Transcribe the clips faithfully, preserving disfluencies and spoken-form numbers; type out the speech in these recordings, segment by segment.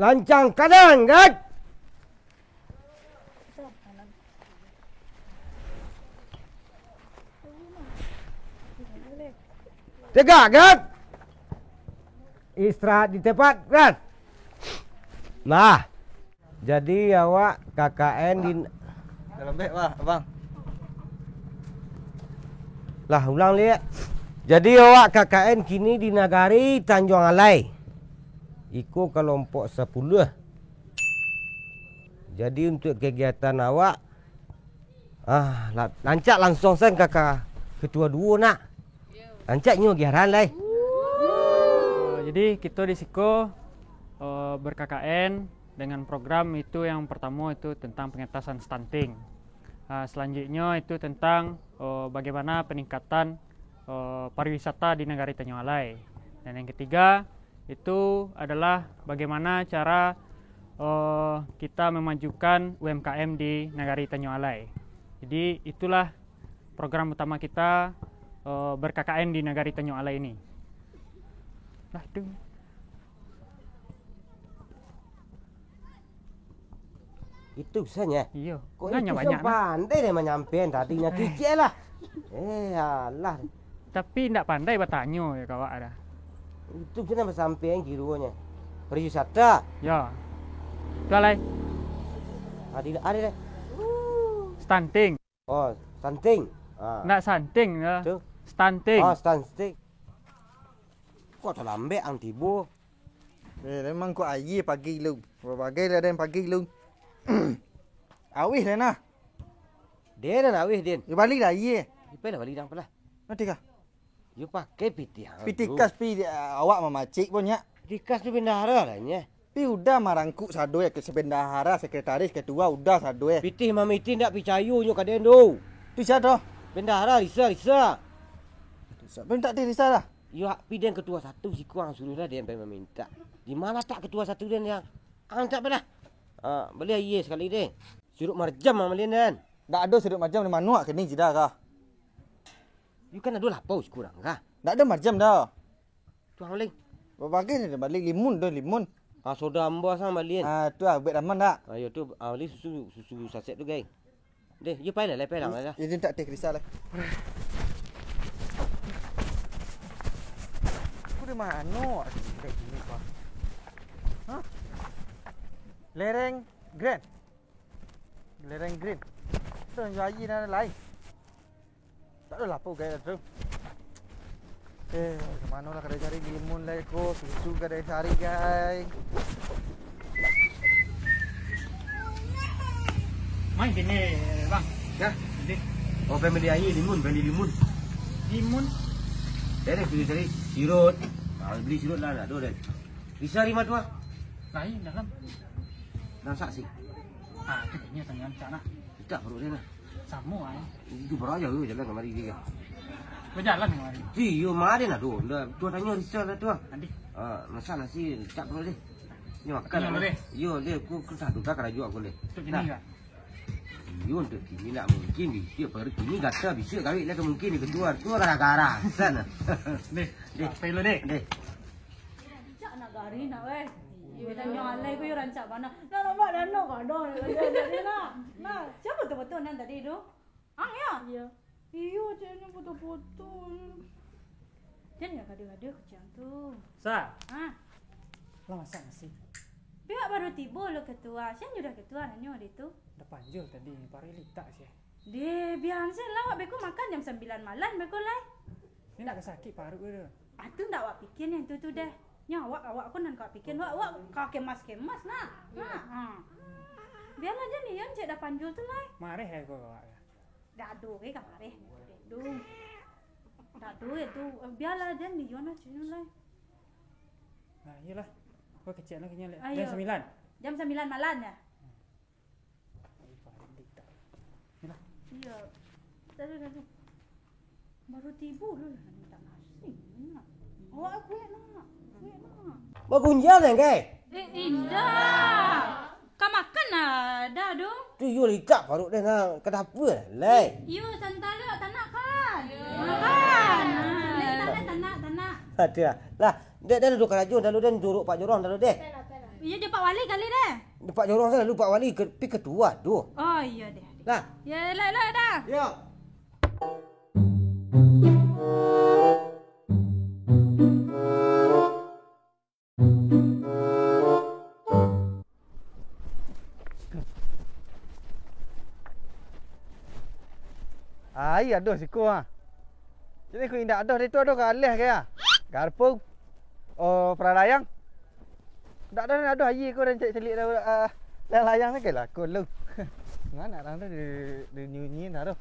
Lancang kanan, Gat. Tegak, Gat. Istirahat di tempat, Gat. Nah, jadi awak K K N di Dah lambek, Bah, Abang. Lah, ulang liak. Jadi, awak K K N kini di nagari Tanjuang Alai. Iko kalompok sapuluah. Jadi, untuak kagiatan awak, ah, la-, rancak lansuang sen ka, ka ketua duo, nak. Rancak nyo giaran lai. Oh, jadi, kito di siko, eh, ber-K K N dengan program itu, yang pertamo itu tentang pengentasan stunting. Ah, selanjutnyo itu tentang, eh, bagaimana peningkatan, eh, pariwisata di Nagari Tanjuang Alai. Dan yang ketiga, itu adalah bagaimana cara, eh, kita memajukan U M K M di Nagari Tanjuang Alai. Jadi, itulah program utama kita, eh, ber-K K N di Nagari Tanjuang Alai ini. Lah, tu. Itu sajo. Iyo. Kok itu banyak, pandai deh manyampaian tadi, nyo kicik lah. Eh, alah. Tapi ndak pandai batanyo yo ka awak dah. Itu sajo basampaian kironyo. Pariwisata. Yo. Tu alai. Adi, adi deh. Stunting. Oh, stunting. Ah. Ndak stunting yo. Tu. Stunting. Oh, stunting. Kok talambek ang tibo? Eh, memang kok aia pagi lu. Bagai lah den pagi lu. Awih lah nah. Den nan awih, Den. Yo bali lah aia. Ipai lah bali dang palah. Nanti kah? Yo pakai pitih ang Pitih tu. Kas pi, ah, awak mamacik pun nyak. Pitih kas tu bendahara lah nyo. Pi udah marangkuk sado ya, ke bendahara, sekretaris, ketua, udah sado ya. Pitih mamitih ndak picayo nyo ka den tu. Tu sia tu? Bendahara Risa, Risa. Risa, minta di Risa lah. Yo, hak pi den ketua satu siko ang suruah lah den pai mamintak. Di ma latak ketua satu den yang ang tak pernah. Ah, bali aia sakali den. Sirup marjam ang balian den. Ndak ado sirup marjam di mano kini jida kah? Yo kan ado lapau sikurang kah? Ndak ado marjam dah. Tu ang bali. Bagai ni bali limun dah limun. Ah, soda ambo asang balian. Ah, tu ah, buek raman dak? Ah, yo tu, ah, bali susu, susu saset tu, gai. Deh, yo pai lah, lai pai lah, lai lah. Ini tak teh Risa lah. Aku di mano? Hah? Lereng Grand. Lereng Green. Tu nan jual aia nan lain. Tak ado lapau gai tu. Eh, ka mano lah kadai cari limun lai ko, susu kadai cari gai. Main kini, Bang. Ya? Nanti. Oh, pai bali aia limun, bali limun. Limun? Dari sini cari sirut. Ah, bali sirut lah, ado deh. Bisa lima dua. Lain dalam. Dalam saksi. Ah, tu kayaknya tengah cak nak. Tidak perlu dia lah. Samo ai. Itu baru aja tu jalan kamari dia. Bajalan kamari. Iyo, mari lah tu. Dah, tu tanyo Risa lah tu. Nanti. Ah, masalah si tak perlu deh. Ni makan. Iyo, lah, deh. Iyo, deh, aku, aku tak tukar karajo aku deh. Tu kini kah? Iyo, untuk kini nak mungkin bisuak, baru kini gata bisuak kawin lah ke mungkin di ketua. Tu gara-gara sana. Deh, deh. Apa lo deh? Deh. Rancak nagari nak weh. Yo, tanyo alai ko yo rancak bana. Nak nampak dano ka ado nak jadi nak. Nah, sia foto-foto nan tadi tu? Ang yo? Iyo. Iyo, caknyo foto-foto. Jan yo gaduah-gaduah kuciang tu. Sa. Ha. Lah masak nasi. Pihak baru tibo lo ketua. Sia nan udah ketua nanyo di tu. Dah panjul tadi, paruik litak sia. Deh, biahan sen lah, awak beko makan jam sambilan malam beko lai. Ni nak kasakik paruik ko tu. Ah, tu ndak awak pikia nian tu, tu deh. Nyo awak, awak ko nan ka pikia, awak, awak ka kemas-kemas nah. Nah, ha. Bialah jan ni, Yon cek dah panjul tu lai. Mareh ai ko awak. Dak ado ke ka mareh. Duh. Dak ado ke tu. Bialah jan ni, Yon lah cek ni lai. Nah, iyolah. Ko kecek lah kenyang lek. Ayo. Jam sambilan. Jam sambilan malam ya? Iyo. Tadi, tadi. Baru tibo lo lah minta nasi. Nak. Awak kuek nak. Kuek nak. Bagunjiang deh, kai? Eh, indak. Ka makan lah dah tu. Tu iyo litak paruik deh nah. Ka dapur lai. Iyo, santai lo, tanak kan. Makan. Nah, tanak, tanak, tanak. Aduh. Lah, dek dah duduk karajo, dah lo deh jorok pak jorong dah lo deh. Iyo jo Pak Wali kali deh. Pak jorong selalu Pak Wali ke, pi ketua tu. Oh, iyo deh. Lah. Yo, lah, lah, dah. Yo. Ai, adoh siko, ha. Jadi ko indak adoh, itu adoh ka aleh ka, ya. Garpu. Oh, paralayang. Ndak ado, ndak ado aia ko, den caliak-caliak dah, ah, layang-layang sakelah ko lu. Manga urang tu di, di nyunyi taruh.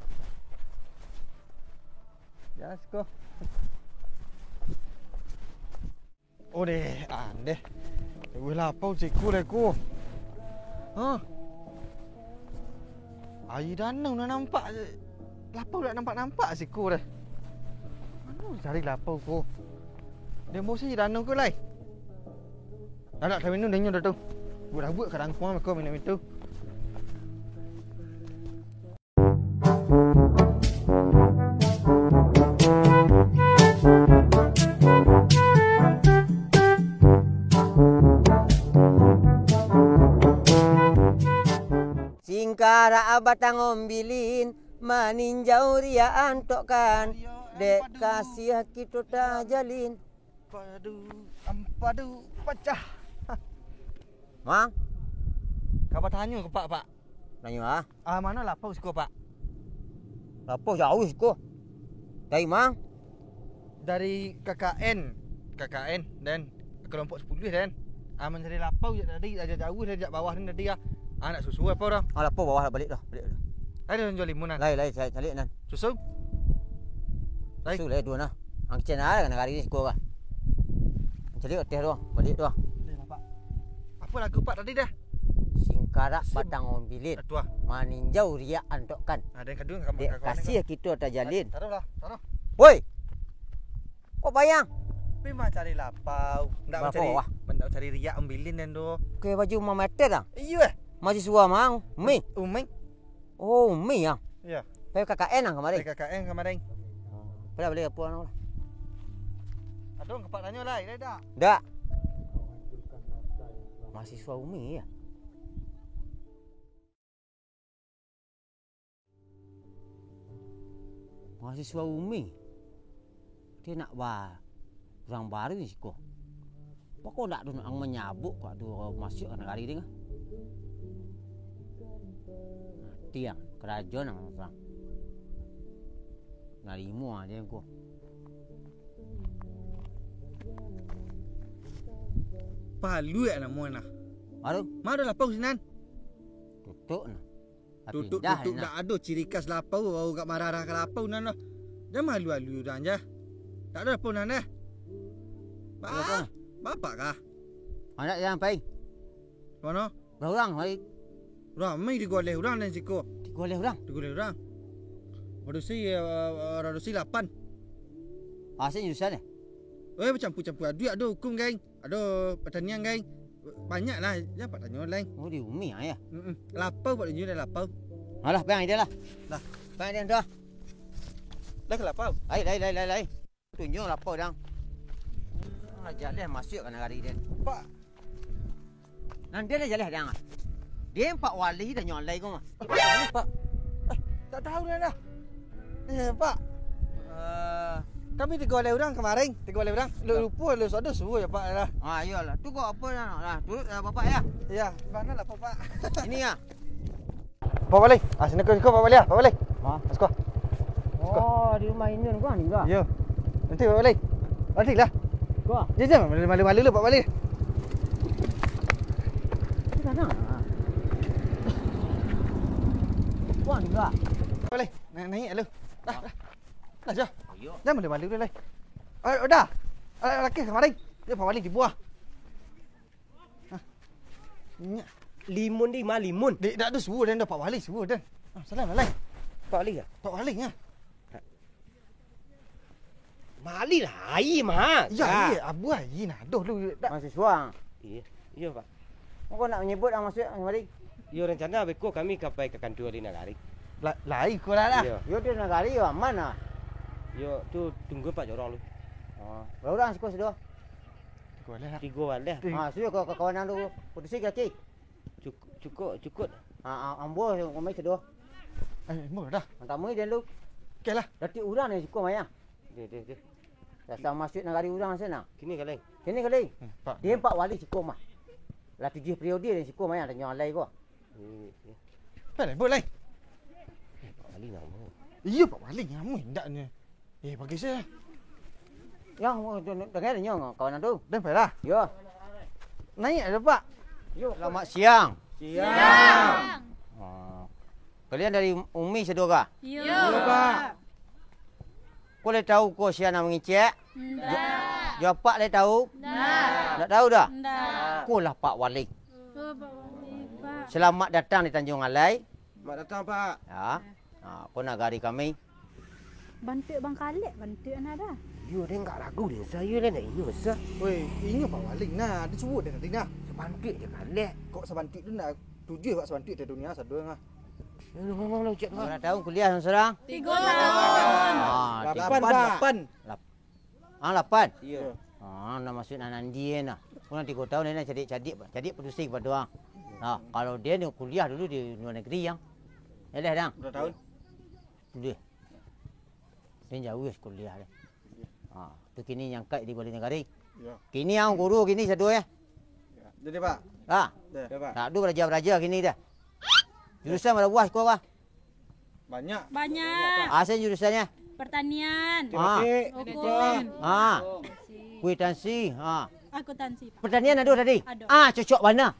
Ya, siko. Oh, deh, andeh. Weh, lapau siko deh ko. Hah? Aia danau nan nampak. Lapau dak nampak-nampak siko deh. Mano cari lapau ko? Deh, bosan je danau ko lai. Anak kami nu denyo dah tu. Buat-buat kadang kuang ko minum itu. Singkarak batang ombilin, maninjau riak antok kan, dek kasiah kito tajalin. Ampadu, ampadu, pacah. Mang? Ka batanyo ka Pak, Pak. Tanyo, ah? Ah, mano lapau siko, Pak? Lapau jauah siko. Dari mang? Dari K K N. K K N, den. Kelompok sapuluah, den. Ah, mancari lapau jak tadi, jak jauah, den, jak bawah ni tadi, ah. Ah, nak susu lapau dah. Ah, lapau bawah lah, baliak dah, baliak dah. Lai, den, jual limun, nan. Lai, lai, caliak, caliak, nan. Susu? Lai. Susu, lai, duo, nah. Ang kecil, nah, nak gari ni siko, kah? Caliak, teh tu, baliak tu, ah. Lai, Pak. Apo lagu, Pak, tadi dah? Singkarak batang ombilin. Aduh, ah. Maninjau riak antok kan. Ah, den kaduang ka, dek ka kawan kasiah kito tajalin. Taruh lah, taruh. Woi! Kok bayang? Pi mah cari lapau. Ndak mancari, wah, ndak mancari riak ombilin den tu. Ke baju mamater dah? Iyo, eh. Mahasiswa mang, Umi. Umi. Oh, Umi ya. Iyo. Pai K K N lah kamarin. Pai K K N kamarin. Pai lah bali apo anu lah. Aduh, ka Pak tanyo lah, dak? Dak. Mahasiswa Umi ya. Mahasiswa Umi. Dia nak ba-, urang baru ni siko. Pokok ndak ado nak manyabuik kok ado masuak ka nagari dia. Mati ang, karajo nang urang. Narimo aja ko. Paluak namo nah. Baru? Ma ado lapau sinan? Tutup nah. Tutup, pindah tutup, nah. Dak ado ciri khas lapau, bau gak marah-marah ka lapau nan lah. Jan malu-alu urang jah. Dak ado lapau nan dah. Ba-, bapak kah? Anak yang pai. Mano? Urang, pai. Urang, mai digoleh urang nan siko. Digoleh urang? Digoleh urang. Produksi, eh, eh, produksi lapan. Asin jurusan, eh? Eh, bacampur-campur. Aduh, ado hukum, geng. Ado patanian, geng. Banyak lah, ya, Pak tanyo lain. Oh, di Umi, ah, ya? Mm-mm. Lapau, Pak, tunjuk dah lapau. Alah, bang, ide lah. Lah. Bang, ide dah. Dah ke lapau? Lai, lai, lai, lai, lai. Tunjuk lapau, dang. Ah, jaleh masuak ka nagari den. Pak. Nan den jaleh, dang. Den Pak Wali dah nyolai ko mah. Pak. Eh, tak tahu dah, dah. Eh, Pak. Eh, kami digoleh urang kamarin, digoleh urang. Lu lupo, lu sodo suruh ya, Pak, lah. Ah, iyolah. Tu kok apa nak, lah? Turut, eh, Bapak ya? Iya, mana lah, Pak? Ini ya? Pak Wali. Ah, sini ko, siko, Pak Wali, ah, Pak Wali. Ha? Siko. Siko. Oh, di rumah Inun ko ni lah. Iya. Nanti, Pak Wali. Nanti lah. Ko. Jangan, jangan malu-malu lu, Pak Wali. Di sana. Ko ni lah. Pak Wali. Naik, naik lu. Dah, dah. Dah, Jo. Oh, iya. Jangan malu-malu dulu, lai. Ah, udah. Ah, laki kemarin. Dia Pak Wali dibuah. Hah. Nya. Limun di ma limun? Dek, dak ado suruh den, dah Pak Wali suruh den. Ah, salam, lai. Pak Wali ya? Pak Wali ya. Mali lah, aia mah. Ya, ah. Iya, abuah aia nah. Doh lu dak. Mahasiswa. Iya, iya, Pak. Engkau nak menyebut ang masuk kamari? Yo, rencana beko kami ka pai ka kantua di nagari. La-, lai ko lah, lah. Iya. Yo, di nagari yo aman lah. Yo, tu tunggu Pak Jorong lu. Oh, bara urang siko sudah? Tigo baleh lah. Tigo baleh. Tigo. Ha, sudah kau kawan ang tu putusi kaki. Cukuik, cukuik, cukuik. Ha, ha, ambo kami sado. Eh, ambo dah. Ang tamu den lu. Oke lah. Dati urang ni siko maya. Deh, deh, deh. Dasar masuak nagari urang sana. Kini kalai. Kini kalai. Hmm, Pak. Dia Pak Wali siko mah. Lah tujuh periode ni siko maya tanyo alai ko. Pai lah, buek lai. Eh, Pak Wali namo. Iyo, Pak Wali namo indaknyo. Eh, pagi se. Yang, oh, tu, tu, dengar nyo kawan tu. Den pai lah. Yo. Naiak lah, Pak. Yo. Selamat siang. Siang. Ah. Kalian dari Umi sado ka? Yo. Yo, Pak. Ko lai tahu ko sia nan mangecek? Ndak. Jo apak lai tahu? Ndak. Ndak tahu doh? Ndak. Ko lah Pak Wali. Oh, Pak Wali, Pak. Selamat datang di Tanjung Alai. Selamat datang, Pak. Ya. Ha, ko nagari kami. Bantuak Bang Kalek, bantuak nan ado. Yo, den agak ragu den, sa, yo lah, ndak inyo, sa. Woi, inyo Pak Wali nah, disuruah den tadi nah. Sabantuak jo Kalek. Kok sabantuak tu ndak tujuah, Pak, sabantuak di dunia sado nah. Yo, yo, yo, yo, cek, Pak. Bara tahun kuliah sorang? Tigo tahun. Ah, lapan, tigo. Pak. Lapan. Lap-, ah, lapan? Iyo. Ah, nak masuak nan andi nah. Kurang tigo tahun ni nak cadiak-cadiak, cadiak padusi pado ang. Nah, kalau den kuliah dulu di luar negeri, yang. Eleh, dang. Bara tahun? Deh. Den jauah kuliah deh. Ha, tu kini nyangkaik di Bali Nagari. Iyo. Kini ang guru kini sado, eh. Iyo. Jadi, Pak. Ha. Deh. Deh, Pak. Nak ado baraja-baraja kini dah. Jurusan bara buah siko kah? Banyak. Banyak. Apo jurusannyo? Pertanian. Ah. Hukum. Ah. Akuntansi. Ah. Akuntansi, Pak. Pertanian ado tadi? Ado. Ah, cocok bana.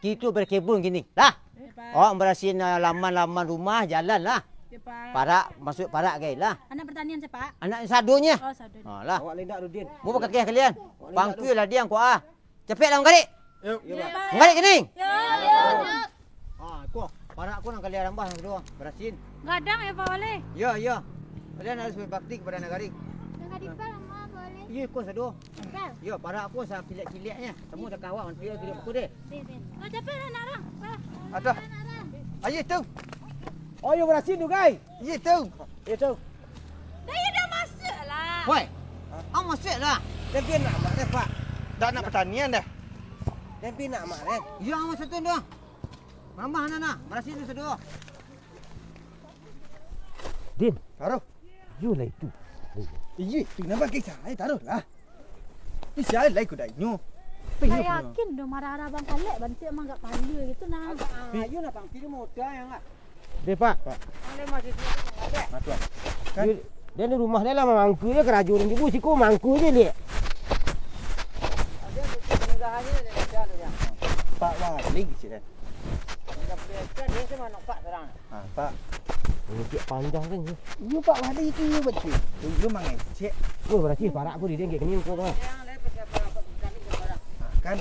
Kito berkebun kini. Lah. Yo, Pak. Awak barasiahan, ah, laman-laman rumah, jalan lah. Yo, Pak. Parak, masuak parak gai lah. Anak pertanian sia, Pak? Anak sadonyo. Oh, sadonyo. Ah, lah. Awak lai ndak, Rudin? Mau bakakeh kalian? Awak lai ndak, Pangkui lah diang ko ah. Capek lah manggarik. Yo. Yo, Pak. Manggarik kini. Yo, yo. Ah, ko, parak ko nan kalian rambah nan sado, barasiahan. Gadang yo, Pak Wali. Yo, yo. Kalian harus berbakti kepada nagari. Dah ka dipel, Pak Wali. Iyo, ko sado. Dipel. Yo, parak ko sakilek-kileknyo. Kamu dah kawak, nanti yo, kilek buku deh. Deh, deh. Nah, capek lah, nak, Rang. Lah. Aduh. Ayo, tu. Oh, yo, barasiahan tu, gai. Iyo, tu. Iyo, tu. Dah, yo, dah masuak lah. Woi. Hah? Ang masuak lah. Dah, den nak amak deh, Pak. Dah nak pertanian dah. Den pi nak amak deh. Yo, ang masuak tu dah. Mambah, nah, nah. Barasiahan tu sado. Din. Taruh. Yo lah itu. Iyo, tu nan bagi saya, taruh lah. Ni sia lai kudainyo. Inyo punya. Yakin doh marah-marah Bang Kalek, bantuak manggarik pala gitu nah. Agak, ah, iyo lah, Bang, kiri modal yang, ah. Deh, Pak. Pak. Ang deh masih tu, Bang Kalek. Nah, tuan. Kan? Yo, den di rumah den lah mamangku je karajo den juo, siko mangku je, liek. Ada tu, tu, tu, tu, tu, tu. Pak Wali, cik, kan? Dia, dia, dia, dia, dia, dia, dia, Ha, Pak. Mangecek panjang kan, yo? Iyo, Pak Wali tu, iyo, batua. Iyo, mangecek. Oh, barasiah parak ko di den, kini ko, Pak. Ha, kan?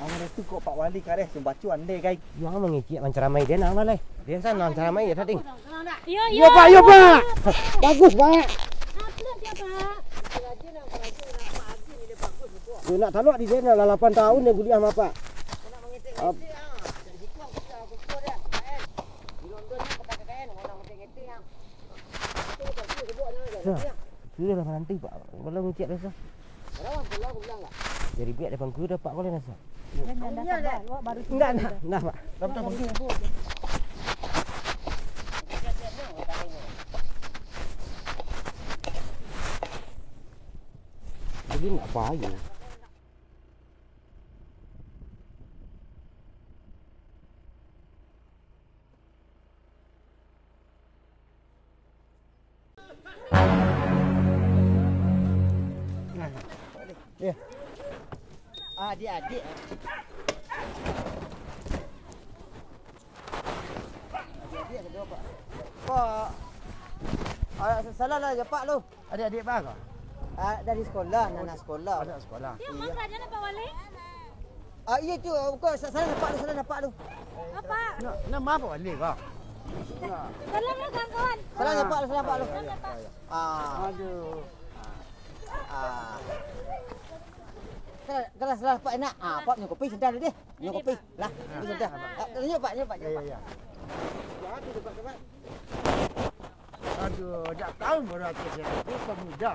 Amun itu kok Pak Wali kareh, sumbaco andai, gai. Yo, ang mangecek, mancaramai den, ang lah, lai. Den san, mancaramai, yo, tadi. Iyo, iyo, iyo, Pak, iyo, Pak. Bagus, Pak. Upload yo, Pak. Yo, nak talok di den, lah lapan tahun den kuliah, Pak. Ap- Sudah, sudah lah, baranti, Pak. Kalau ngecek dah, sah. Jadi biak depan kuda, Pak, kalau dah, sah. Jangan dah sabar, awak baru Enggak, tidur nah, dah. Nah, Pak. Dah, dah, dah. Jadi nak apa ayo? Ya. Adik-adik. Adik-adik, adik, Pak. Pak. Ah, salah lah, ya, Pak, lo. Adik-adik bang ko? Ah, dari sekolah, anak-anak sekolah. Anak sekolah. Iyo, Mak, kerajaan Pak Wali? Ah, iyo tu, bukan, sa-, salah nampak tu, salah nampak tu. Apa? Nah, nah, maaf Pak Wali ko. Salam lah, kawan-kawan. Salah nampak tu, salah nampak tu. Salam, Pak. Ah. Aduh. Ah. Salah, salah, salah nampak enak. Ah, Pak minum kopi sebentar dulu deh. Minum kopi. Lah, kopi sebentar. Ah, lanjut, Pak, lanjut, Pak, lanjut, Pak. Ya, ya, ya. Aduh, jak tahun baru aku siap. Ini pemuda.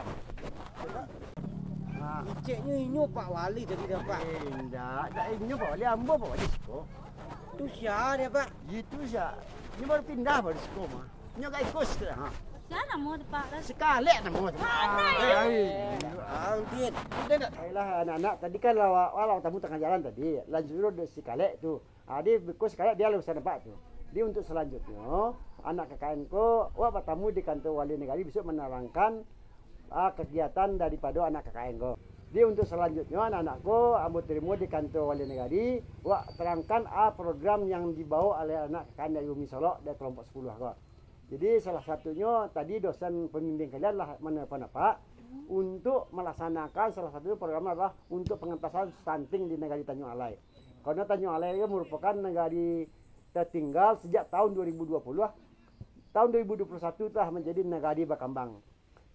Keceknyo inyo Pak Wali tadi dah, Pak. Eh, indak, indak inyo Pak Wali, ambo Pak Wali siko. Tu sia dia, Pak? Itu sia. Inyo baru pindah baru siko mah. Inyo agak ikut sikit, ha. Sia namo tu, Pak? Sikalek namo tu. Ai. Ayolah, anak-anak, tadi kan lawak, lawak tamu tangah jalan tadi. Lanjut dulu dek Sikalek tu. Ah, di, beko Sikalek dia lah urusan nampak tu. Di, untuk selanjutnyo, anak K K N ko, wak batamu di kantor wali nagari, bisuak manarangkan, ah, kagiatan daripado anak K K N ko. Di, untuk selanjutnyo, anak-anak ko, ambo tarimo di kantor wali nagari, wak tarangkan, ah, program yang dibawa oleh anak K K N dari Umi Solok, dari kelompok sepuluh ko. Jadi, salah satunyo tadi dosen pembimbing kalian lah manelpon apak untuk melaksanakan salah satu program adalah untuk pengentasan stunting di Nagari Tanjung Alai. Karena Tanjung Alai itu merupakan nagari tertinggal sejak tahun dua ribu dua puluh. Tahun dua ribu dua puluh satu telah menjadi nagari berkembang.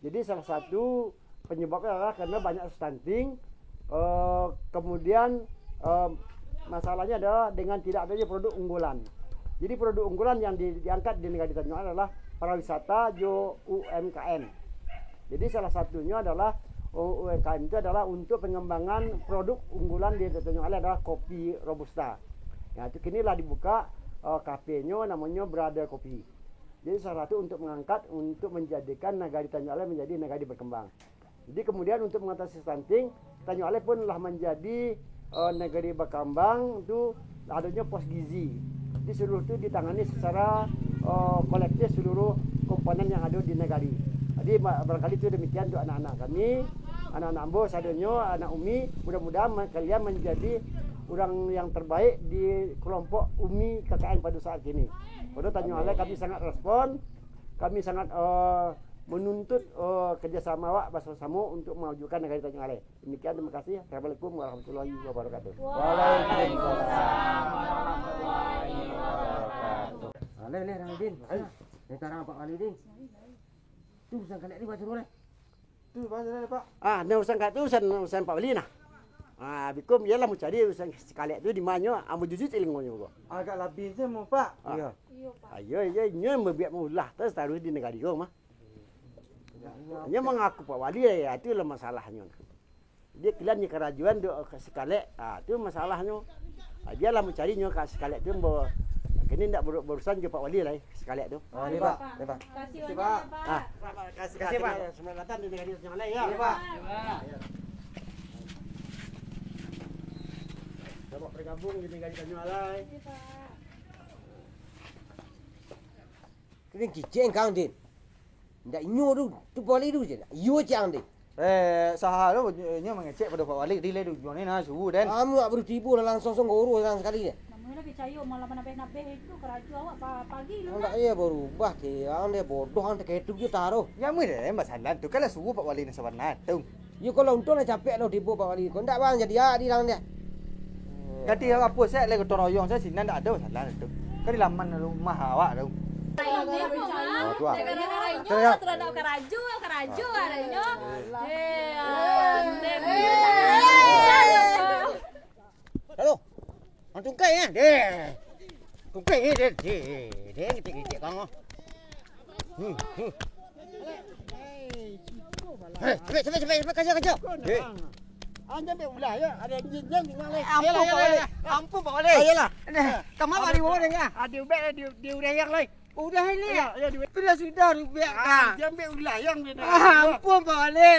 Jadi, salah satu penyebabnya adalah karena banyak stunting, eh, kemudian, eh, masalahnya adalah dengan tidak adanya produk unggulan. Jadi, produk unggulan yang di-, diangkat di Nagari Tanjung adalah pariwisata jo U M K M. Jadi, salah satunyo adalah, U-, U M K M itu adalah untuk pengembangan produk unggulan di Tanjung Alai adalah kopi robusta. Nah, itu kini lah dibuka, eh, kafenyo, namonyo Brother Coffee. Jadi, salah satu untuk mengangkat, untuk menjadikan Nagari Tanjung Alai menjadi nagari berkembang. Jadi, kemudian untuk mengatasi stunting, Tanjung Alai pun lah menjadi, eh, nagari berkembang tu adonyo pos gizi. Jadi, seluruh tu ditangani secara, eh, kolektif seluruh komponen yang ada di nagari. Jadi, ma-, barangkali tu demikian untuk anak-anak kami, anak-anak ambo sadonyo, anak Umi, mudah-mudahan ma-, kalian menjadi urang yang terbaik di kelompok Umi K K N pada saat kini. Pada Tanjung Alai kami sangat respon, kami sangat, eh, menuntut, eh, kerjasama awak basamo-samo untuk memajukan nagari Tanjung Alai. Demikian, terima kasih. Assalamualaikum warahmatullahi wabarakatuh. Waalaikumsalam warahmatullahi wabarakatuh. Ah, leh, leh, Rang Din. Ai. Ni tarang Pak Wali, Din. Tu urusan kalek ni baca dulu, leh. Tu baca dulu, Pak. Ah, ni urusan kalek tu urusan, urusan Pak Wali nah. Ah, bikum iyalah mau cari urusan Sikalek tu di manyo, ambo jujui telingonyo ko. Agak labih se mau, Pak. Ah. Iya. Iyo, Pak. Ayo, iya, inyo yang berbiak maulah tu taruh di nagari ko mah. Inyo mangaku Pak Wali, ya, itu lah masalahnyo. Dia kalian ni karajuan duk ka Sikalek, ah, tu masalahnyo. Ah, bialah mau cari nyo ka Sikalek tu, ambo kini ndak beru-, berurusan jo Pak Wali lai, Sikalek tu. Ah, ni, Pak. Ni, Pak. Kasih banyak, Pak. Ah. Kasih, Pak. Selamat datang di nagari Tanjung Alai, ya. Iya, Pak. Selamat bergabung di nagari Tanjung Alai. Iya, Pak. Kalian kiceng kang, Din. Ndak inyo tu, tu Pak Wali tu je. Iyo, cang, Din. Eh, saha tu, inyo mangecek pado Pak Wali, di le tujuan ni nah, subuh, Den. Kamu ndak baru tibo lah, langsung songgoro urang sakali je. Namuah lah picayo, malah manabeh-nabeh itu, karajo awak pa-, pagi lu. Ndak, iyo, barubah, kirang dia bodoh, ang takah itu je taruh. Ya, mui, Den, basalah tu, kalau subuh Pak Wali ni sabana tu. Yo, kalau untuang lah capek lo tibo Pak Wali ko. Ndak bang, jadi ah, di dalam dia. Jadi apo, sek, lai gotong royong, sek, sinan ndak ado masalah tu. Kan di laman rumah awak tu. Ah, tu ah. Gara-gara inyo, tu lah ndak karajo, karajo lah inyo. Eh, ah, Halo. Ang tungkai, eh. Deh. Tungkai, eh, deh, deh. Deh, ngitik-ngitik kang, oh. Hmm, hmm. Eh, cepet, cepet, cepet, cepet, kaja, kaja. Eh. Ang jan ambek ulah, yo. Ado jin, jin, jin, lai. Ampun, Pak Wali. Ampun, Pak Wali. Ayolah. Deh, kamari Pak Wali, deh, ah. Ado ubek, di, di urang yang lai. Udah ini. Ayo, ayo, duit. Sudah, sudah, rupiah. Ah, jan ambek ulah, yang beda. Ah, ampun, Pak Wali.